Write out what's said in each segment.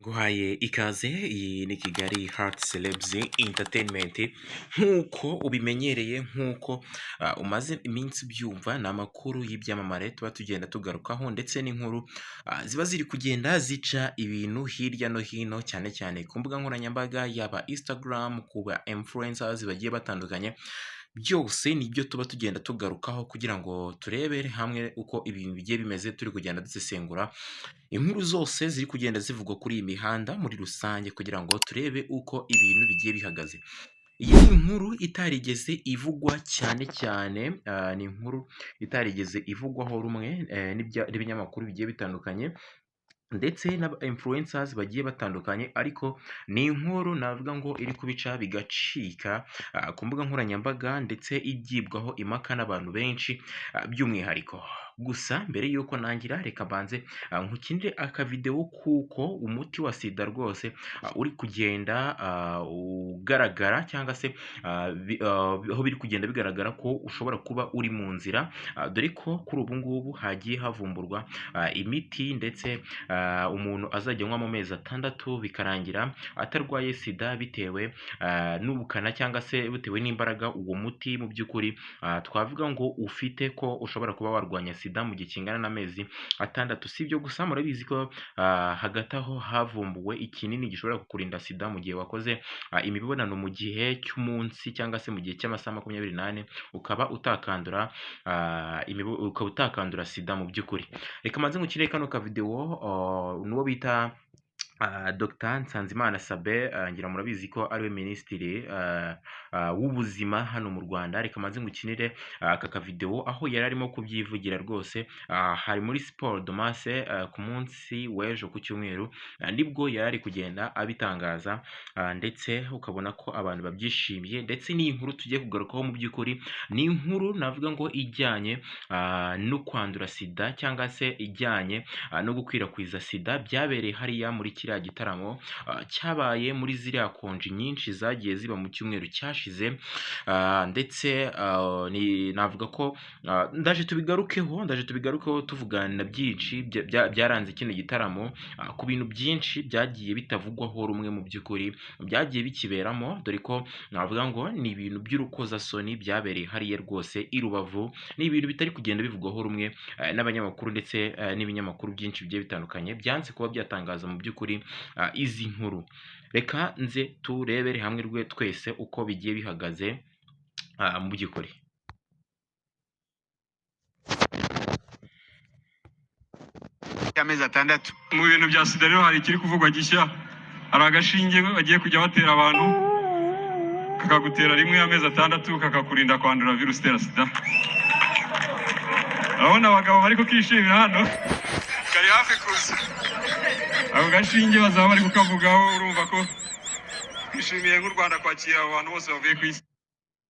Nguhaye ikaze, iyi ni Kigali Heart Celebs Entertainment, nk'uko ubimenyereye, nk'uko umaze iminsi ubyumva, ni amakuru y'ibyamamare tuba tugenda tugarukaho ndetse n'inkuru ziba ziri kugenda zica ibintu hirya no hino, cyane cyane ku mbuga nkoranyambaga, yaba Instagram, ku ba influencers bagiye batandukanye, byose nibyo tuba tugenda tugarukaho kugira ngo turebere hamwe uko ibintu bigiye bimeze, turi kugenda dusesengura inkuru zose ziri kugenda zivugwa kuri iyi mihanda muri rusange kugira ngo turebe uko ibintu bigiye bihagaze. Iyi ni inkuru itarigeze ivugwa cyane cyane, ni inkuru itarigeze ivugwaho rumwe n'ibinyamakuru bigiye bitandukanye ndetse n'aba influencers bagiye batandukanye, ariko ni inkuru navuga ngo iri kubica bigacika ku mbuga nkoranyambaga ndetse igibwaho impaka n'abantu benshi by'umwihariko. Gusa mbere y'uko nangira, reka mbanze nkukinire akavidewo kuko umuti wa sida rwose uri kugenda ugaragara cyangwa se aho biri kugenda bigaragara ko ushobora kuba uri mu nzira, dore ko kuri ubu ngubu hagiye havumburwa imiti ndetse umuntu azajya anywa mu mezi 6 bikarangira atarwaye sida, bitewe n'ubukana cyangwa se bitewe n'imbaraga uwo muti mu by'ukuri twavuga ngo ufite, ko ushobora kuba warwanya sida mu gihe kingana n'amezi 6. Si ibyo gusa, murabizi ko hagati aho havumbuwe ikinini gishobora kukurinda sida mu gihe wakoze imibonano mu gihe cy'umunsi cyangwa se mu gihe cy'amasaha 24, ukaba utakandura sida mu by'ukuri. Reka mbanze ngukine kano kavidewo, n'uwo bita Dr Nsanzimana Sabin, ngira murabizi ko ariwe minisitiri w'ubuzima hano mu Rwanda. Reka mbanze ngukinire aka kavidewo aho yari arimo kubyivugira rwose, hari muri Sport de Masse ku munsi w'ejo ku cyumweru, nibwo yari ari kugenda abitangaza, ndetse ukabona ko abantu babyishimiye. Ndetse n'iyi nkuru tugiye kugarukaho mu by'ukuri ni inkuru navuga ngo ijyanye no kwandura sida cyangwa se ijyanye no gukwirakwiza sida, byabereye hariya muri kiriya gitaramo cyabaye muri ziriya konji nyinshi zagiye ziba mu cyumweru cyashize, ndetse navuga ko ndaje tubigarukeho tuvugana byinshi byaranze kino gitaramo, ku bintu byinshi byagiye bitavugwaho rumwe mu by'ukuri byagiye bikiberamo, dore ko navuga ngo ni ibintu by'urukozasoni byabereye hariya rwose i Rubavu. Ni ibintu bitari kugenda bivugwaho rumwe n'abanyamakuru ndetse n'ibinyamakuru byinshi bigiye bitandukanye byanze kuba byatangaza mu by'ukuri izi nkuru. Reka nze turebere hamwe rwe twese uko bigiye bihagaze mu by'ukuri. Amezi 6. Mu bintu bya sida rero hari ikiri kuvugwa gishya, hari agashinge bagiye kujya batera abantu, kakagutera rimwe amezi 6 kakakurinda kwandura virusi itera sida. Urabona abagabo bari kukishimira hano, kari hafi kuza. Ako gashinge bazaba bari kukavugaho, urumva ko twishimiye nk'u Rwanda kwakira abo bantu bose bavuye ku isi.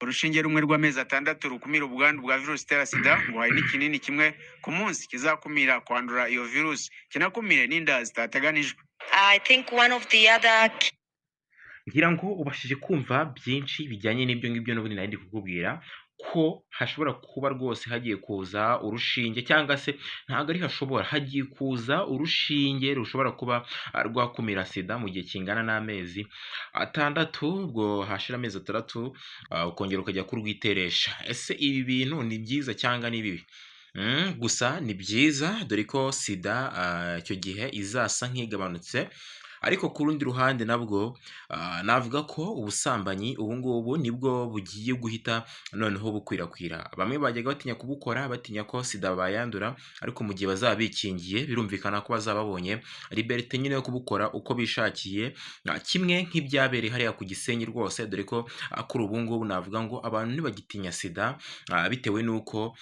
Urushinge rumwe rw'amezi 6 rukumira ubwandu bwa virusi itera sida, ngo hari n'ikinini kimwe ku munsi kizakumira kwandura iyo virusi, kinakumire n'inda zitateganijwe. I think one of the other Ngira ngo ubashije kumva byinshi bijyanye n'ibyo ngibyo n'ubundi nari ndi kukubwira ko hashobora kuba rwose hagiye kuza urushinge, cyangwa se ntabwo ari hashobora, hagiye kuza urushinge rushobora kuba rwakumira sida mu gihe kingana n'amezi 6, ubwo hashira amezi 6 ukongera ukajya kurwiteresha. Ese ibi bintu ni byiza cyangwa ni bibi? Gusa ni byiza, dore ko sida icyo gihe izasa nk'igabanutse, ariko ku rundi ruhande nabwo navuga ko ubusambanyi ubu ngubu nibwo bugiye guhita noneho bukwirakwira. Bamwe bajyaga batinya kubukora, batinya ko sida bayandura, ariko mu gihe bazaba bikingiye birumvikana ko bazaba babonye liberté nyine yo kubukora uko bishakiye, kimwe nk'ibyabereye hariya ku Gisenyi rwose, dore ko kuri ubu ngubu navuga ngo abantu ntibagitinya sida, bitewe n'uko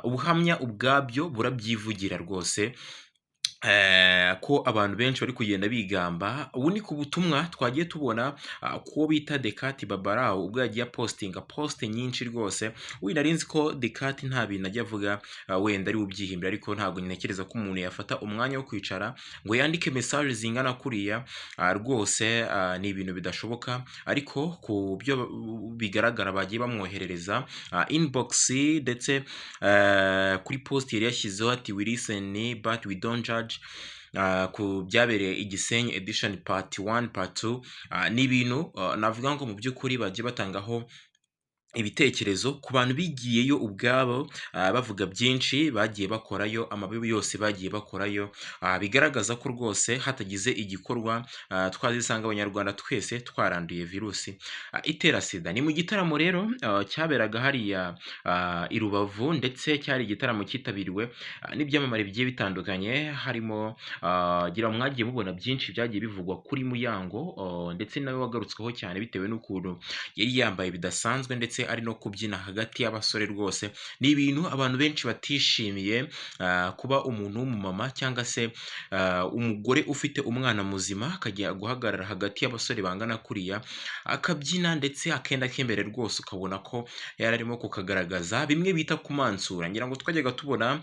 ubuhamya ubwabyo burabyivugira rwose, ko abantu benshi bari kugenda bigamba. Ubu ni ku butumwa twagiye tubona kuwo bita Dekati Babarawo, ubwo yagiye apostinga post nyinshi rwose. Wenda nari nzi ko Dekati nta bintu ajya avuga, wenda ari ubyihimbira, ariko ntabwo ntekereza ko umuntu yafata umwanya wo kwicara ngo yandike message zingana kuriya, rwose ni ibintu bidashoboka. Ariko ku byo bigaragara bagiye bamwoherereza inbox, ndetse kuri post yari yashyizeho ati: "We listen but we don't judge." ku byabereye i Gisenyi edition part 1, part 2. Ni ibintu navuga ngo mu by'ukuri bagiye batangaho ibitekerezo ku bantu bigiyeyo ubwabo, bavuga byinshi bagiye bakorayo, amabi yose bagiye bakorayo, bigaragaza ko rwose hatagize igikorwa twazisanga Abanyarwanda twese twaranduye virusi itera SIDA. Ni mu gitaramo rero cyaberaga hariya i Rubavu, ndetse cyari igitaramo cyitabiriwe n'ibyamamare bigiye bitandukanye, harimo gira mwagiye mubona byinshi byagiye bivugwa kuri Muyango, ndetse nawe wagarutsweho cyane bitewe n'ukuntu yari yambaye bidasanzwe, ndetse ari no kubyina hagati y'abasore. Rwose ni ibintu abantu benshi batishimiye, kuba umuntu w'umumama cyangwa se umugore ufite umwana muzima akajya guhagarara hagati y'abasore bangana kuriya, akabyina, ndetse akenda k'imbere rwose ukabona ko yari arimo kukagaragaza, bimwe bita kumansura. Ngira ngo twajyaga tubona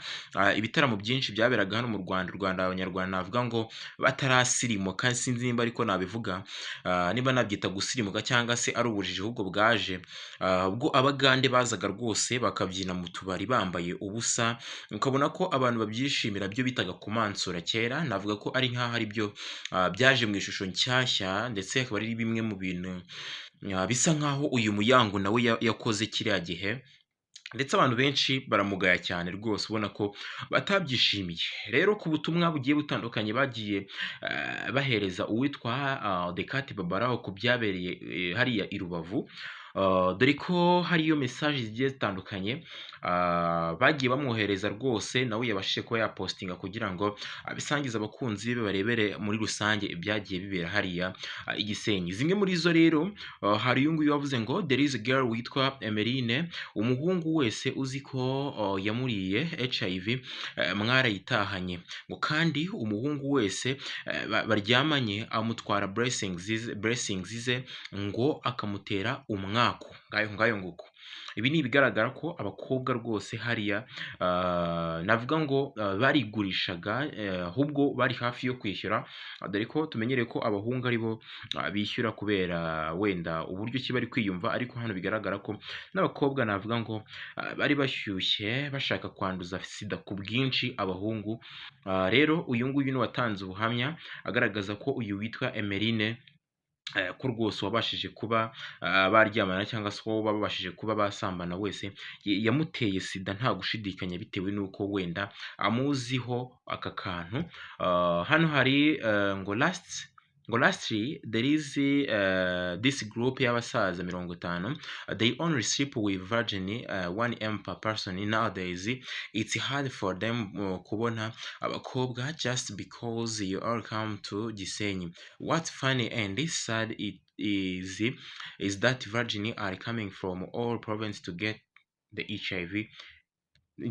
ibitaramo byinshi byaberaga hano mu Rwanda, u Rwanda Abanyarwanda navuga ngo batarasirimuka, sinzi nimba ariko nabivuga, niba nabyita gusirimuka cyangwa se ari ubujiji ahubwo bwaje, ubwo Abagande bazaga rwose bakabyina mu tubari bambaye ubusa, ukabona ko abantu babyishimira, byo bitaga kumansura kera. Navuga ko ari nk'aho ari byo byaje mu ishusho nshyashya, ndetse akaba ari bimwe mu bintu bisa nk'aho uyu Muyango nawe yakoze kiriya gihe, ndetse abantu benshi baramugaya cyane rwose, ubona ko batabyishimiye. Rero ku butumwa bugiye butandukanye bagiye bahereza uwitwa The Cat Babalawo ku byabereye hariya i Rubavu, dore ko hariyo message zigiye zitandukanye bagiye bamwohereza, rwose nawe yabashije kuba yapostinga kugira ngo abisangize abakunzi be, barebere muri rusange ibyagiye bibera hariya i Gisenyi. Zimwe muri zo rero, hari uyu nguyu wavuze ngo: "There is a girl witwa Emeline, umuhungu wese uzi ko yamuriye HIV mwarayitahanye, ngo kandi umuhungu wese baryamanye amutwara blessings ze, ngo akamutera umwaku." Ngayo ngayo nguko. Ibi ni ibigaragara ko abakobwa rwose hariya navuga ngo barigurishaga, ahubwo bari hafi yo kwishyura, dore ko tumenyereye ko abahungu aribo bishyura kubera wenda uburyo ki bari kwiyumva, ariko hano bigaragara ko n'abakobwa navuga ngo bari bashyushye, bashaka kwanduza SIDA ku bwinshi abahungu. Rero uyu nguyu ni watanze ubuhamya agaragaza ko uyu witwa Emeline, ko rwose wabashije kuba baryamana cyangwa se uwo babashije kuba basambana wese yamuteye SIDA nta gushidikanya, bitewe n'uko wenda amuziho aka kantu. Hano hari ngo lastly, there is this group y'abasaza 50, they only sleep with virgin, 1M per person. Nowadays it's hard for them kubona abakobwa just because you all come to Gisenyi. What's funny and sad it is that virgin are coming from all provinces to get the HIV."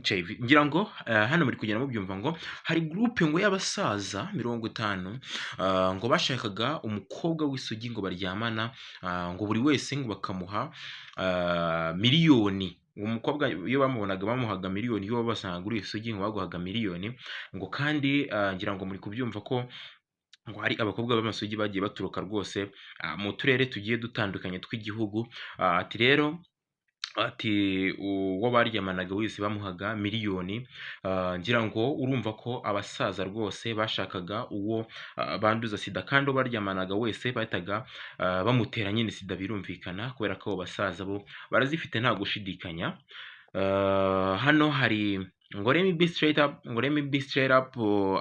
HIV, ngira ngo hano muri kugenda mubyumva, ngo hari groupe ngo y'abasaza 50, ngo bashakaga umukobwa w'isugi ngo baryamana, ngo buri wese ngo bakamuha miliyoni. Uwo mukobwa iyo bamubonaga bamuhaga miliyoni, iyo basangaga uri isugi ngo baguhaga miliyoni, ngo kandi ngira ngo muri kubyumva ko ngo hari abakobwa b'amasugi bagiye baturuka rwose mu turere tugiye dutandukanye tw'igihugu. Ati rero, ati uwo baryamanaga wese bamuhaga miliyoni. Ngira ngo urumva ko abasaza rwose bashakaga uwo banduza SIDA, kandi uwo baryamanaga wese bahitaga bamutera nyine SIDA, birumvikana, kubera ko abo basaza bo barazifite nta gushidikanya. Hano hari ngo let me be straight up, ngo let me be straight up,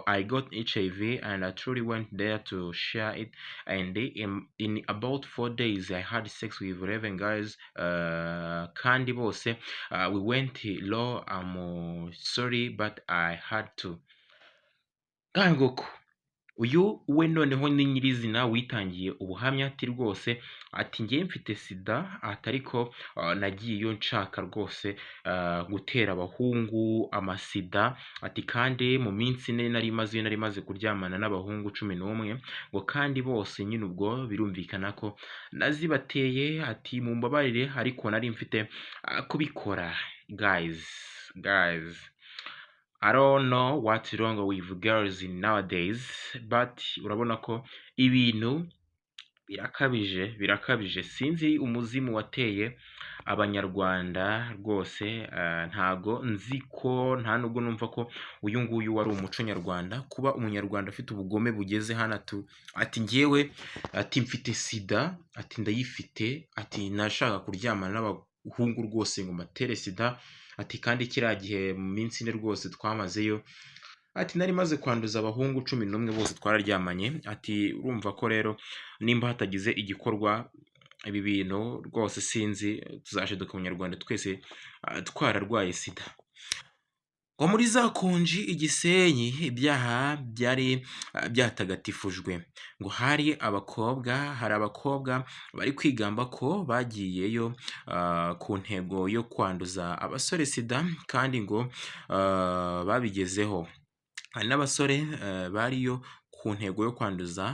I got HIV and I truly went there to share it, and in about 4 days I had sex with 11 guys, kandi bose we went low. I'm sorry, but I had to. Nguko uyu we noneho ni nyirizina witangiye ubuhamya, ati rwose, ati ngewe mfite SIDA, ati ariko nagiyeyo nshaka rwose gutera abahungu amasida, ati kandi mu minsi 4 nari maze nari maze kuryamana n'abahungu 11, ngo kandi bose nyine ubwo birumvikana ko nazibateye, ati mumbabarire ariko nari mfite kubikora. Guys, guys, I don't know what's wrong with girls nowadays, but urabona ko ibintu Birakabije, birakabije, sinzi umuzimu wateye Abanyarwanda rwose, ntago nzi ko nta nubwo numva ko uyu nguyu wari umuco nyarwanda, kuba Umunyarwanda afite ubugome bugeze hano ati njyewe, ati mfite sida, ati ndayifite, ati nashaka kuryamana n'abahungu rwose ngo mbatere sida, ati kandi kiriya gihe mu minsi 4 rwose twamazeyo, ati nari maze kwanduza abahungu 11 bose twararyamanye, ati urumva ko rero nimba hatagize igikorwa ibi bintu rwose sinzi tuzashiduka Abanyarwanda twese twararwaye sida. Ngo muri za konji i Gisenyi ibyaha byari byatagatifujwe, ngo hari abakobwa bari kwigamba ko bagiyeyo ku ntego yo kwanduza abasore sida kandi ngo babigezeho. Hari n'abasore bariyo ku ntego yo kwanduza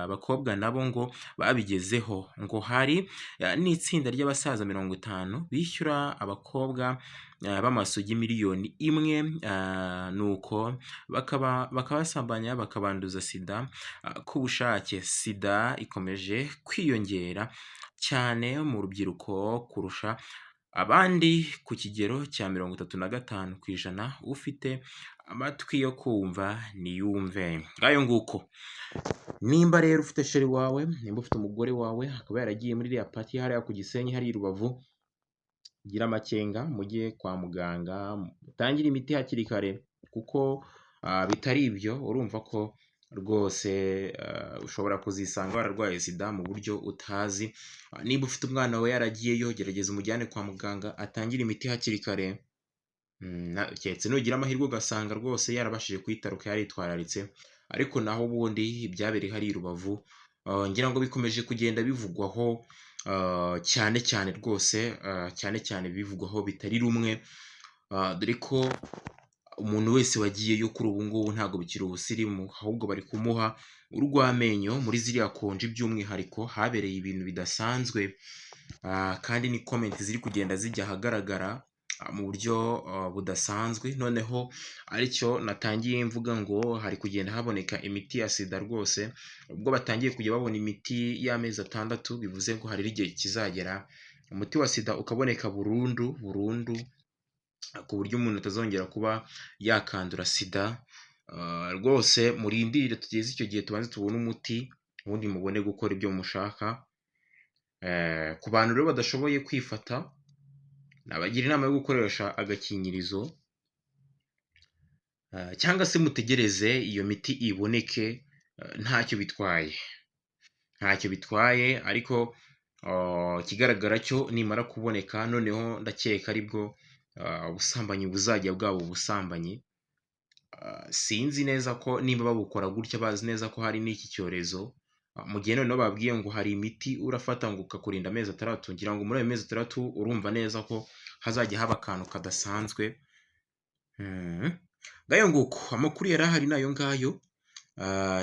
abakobwa nabo ngo babigezeho. Ngo hari n'itsinda ry'abasaza 50 bishyura abakobwa b'amasugi miliyoni 1, nuko bakabasambanya bakabanduza sida ku bushake. Sida ikomeje kwiyongera cyane mu rubyiruko kurusha abandi ku kigero cya 35%, ufite amatwi yo kumva niyumve. Ngayo nguko. Nimba rero ufite chéri wawe, nimba ufite umugore wawe akaba yaragiye muri iriya party hariya ku Gisenyi hariya i Rubavu, gira amakenga mujye kwa muganga mutangire imiti hakiri kare kuko bitari ibyo urumva ko rwose ushobora kuzisanga wararwaye sida mu buryo utazi. Niba ufite umwana wawe yaragiyeyo gerageza umujyane kwa muganga atangire imiti hakiri kare, keretse nugira amahirwe ugasanga rwose yarabashije kuyitaruka yaritwararitse, ariko naho ubundi ibyabereye hariya i Rubavu ngira ngo bikomeje kugenda bivugwaho cyane cyane rwose, cyane cyane bivugwaho bitari rumwe, dore ko umuntu wese wagiyeyo kuri ubu ngubu ntabwo bikiri ubusirimu, ahubwo bari kumuha urw'amenyo. Muri ziriya konji by'umwihariko habereye ibintu bidasanzwe, kandi ni comment ziri kugenda zijya ahagaragara mu buryo budasanzwe, noneho aricyo natangiye mvuga ngo hari kugenda haboneka imiti ya sida rwose, ubwo batangiye kujya babona imiti y'amezi 6, bivuze ngo hari n'igihe kizagera umuti wa sida ukaboneka burundu burundu, ku buryo umuntu atazongera kuba yakandura sida, rwose murindire tugeze icyo gihe tubanze tubone umuti, ubundi mubone gukora ibyo mushaka. Ku bantu rero badashoboye kwifata, nabagira inama yo gukoresha agakingirizo, cyangwa se mutegereze iyo miti iboneke ntacyo bitwaye, ntacyo bitwaye ariko ikigaragara cyo nimara kuboneka noneho ndakeka aribwo ubusambanyi buzajya bwaba ubusambanyi, sinzi neza ko nimba babukora gutya bazi neza ko hari n'iki cyorezo, mu gihe noneho babwiye ngo hari imiti urafata ngo ukakurinda amezi 6, ngira ngo muri ayo mezi 6 urumva neza ko hazajya haba akantu kadasanzwe. Ngayo nguko amakuru yari ahari ni ayo ngayo,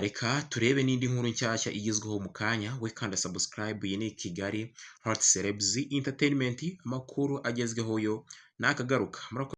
reka turebe n'indi nkuru nshyashya igezweho mu kanya, we kanda subscribe, iyi ni Kigali Hot Celebs Entertainment, amakuru agezweho yo nakagaruka. Murakoze.